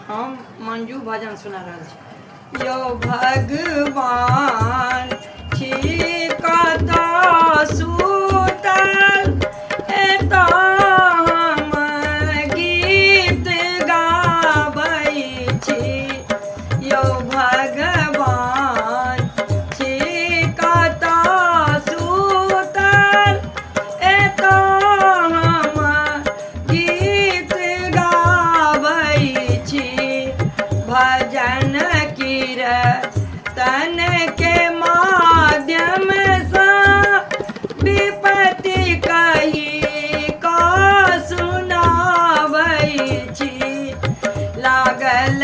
हम मंजू भजन सुना रहल छी। यौ भगवान छी कतऽ सुतल, एतऽ हम गीत गाबै छी। यौ भगवान छी कतऽ सुतल, एतऽ हम गीत गाबै छी। भजन कीर्तन के माध्यमसँ विपत्ति कही कऽ सुनाबै छी। लागल